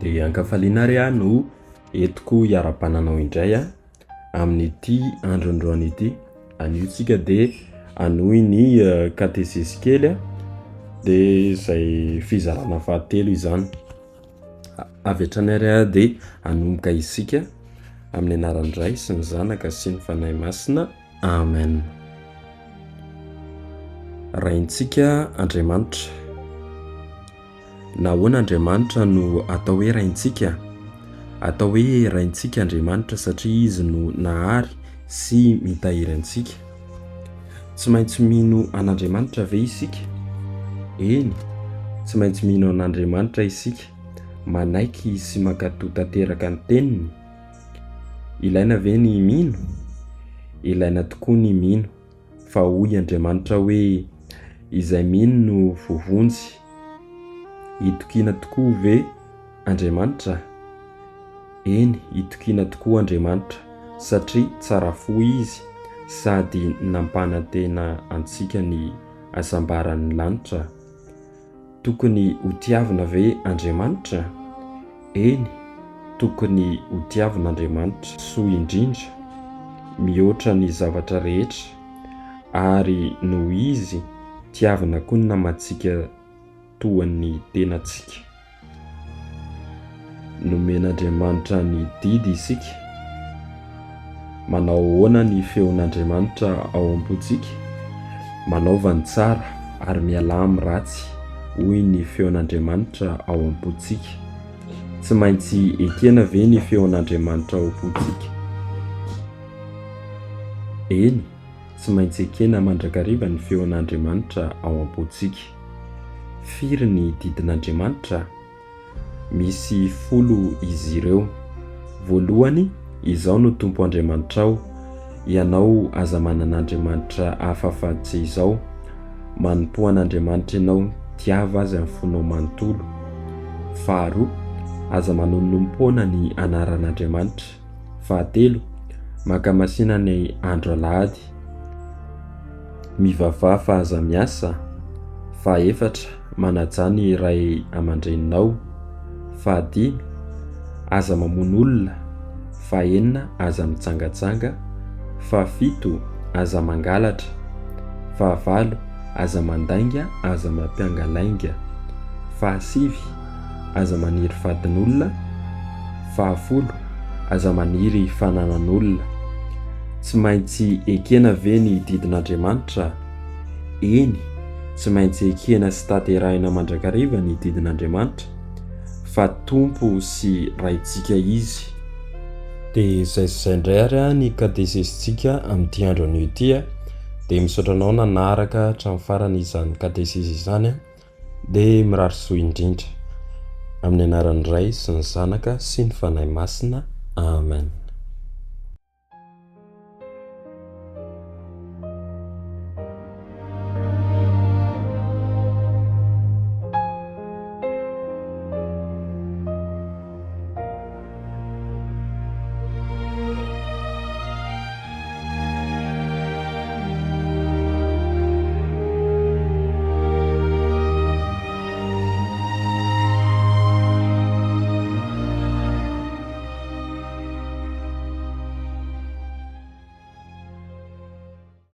Dia ankafaliana ary aho no entiko hiara-bana anao indray amin'ity andro androany ity. Anio tsika dia hanohy ny katesesy kely dia izay fizarana fahatelo izany. Avy hatrany ary aho dia hanomboka isika amin'ny anaran'ny Ray sy ny Zanaka sy ny Fanahy Masina. Amen. Raintsika Andriamanitra. Nahoana Andriamanitra no atao hoe Raintsika? Atao hoe Raintsika Andriamanitra satria Izy no nahary sy mitahiry antsika. Tsy maintsy mino an'Andriamanitra ve isika? Eny, tsy maintsy mino an'Andriamanitra isika, manaiky sy mankatò tanteraka ny Teniny. Ilaina ve ny mino? Ilaina tokoa ny mino, fa hoy Andriamanitra hoe, Izay mino no voavonjy. Itokiana tokoa ve Andriamanitra? Eny, itokiana tokoa Andriamanitra, satria tsara fo Izy sady nampanantena antsika ny hasambaran'ny lanitra. Tokony hotiavina ve Andriamanitra? Eny, tokony hotiavina Andriamanitra. Soa indrindra, mihoatra ny zavatra rehetra, ary noho Izy, tiavina koa ny namantsika toa ny tenantsika. Nomen'Andriamanitra ny didy isika. Manao ahoana ny feon'Andriamanitra ao am-pontsika? Manaova ny tsara ary mialà amin'ny ratsy, hoy ny feon'Andriamanitra ao am-pontsika. Tsy maintsy ekena ve ny feon'Andriamanitra ao am-pontsika? Eny, tsy maintsy ekena mandrakariva ny feon'Andriamanitra ao am-pontsika. Firy ny didin'Andriamanitra? Misy folo izy ireo. Voalohany, Izaho no Tompo Andriamanitrao, ianao aza manana andriamanitra hafa afa-tsy Izaho. Manompoa an'Andriamanitra ianao, tiava Azy amin'ny fonao manontolo. Faharoa, aza manononom-poana ny anaran'Andriamanitra. Fahatelo, mankamasina ny andro alahady. Mivavaha fa aza miasa. Fahaefatra, manajà ny ray aman-dreninao. Fahadimy, aza mamono olona. Fahenina, aza mijangajanga. Fahafito, aza mangalatra. Fahavalo, aza mandainga, aza mampianga lainga. Fahasivy, aza maniry fadin'olona. Fahafolo, aza maniry fananan'olona. Tsy maintsy ekena ve ny didin'Andriamanitra? Eny, tsy maintsy ekena sy tanterahina mandrakariva ny didin'Andriamanitra, fa Tompo sy Raintsika Izy. Dia izay sy izay indray ary ny katesesintsika amin'ity andro anio ity. Dia misaotra anao nanaraka hatramin'ny farany izany katesesy izany. Dia mirary soa indrindra. Amin'ny anaran'ny Ray sy ny Zanaka sy ny Fanahy Masina. Amen.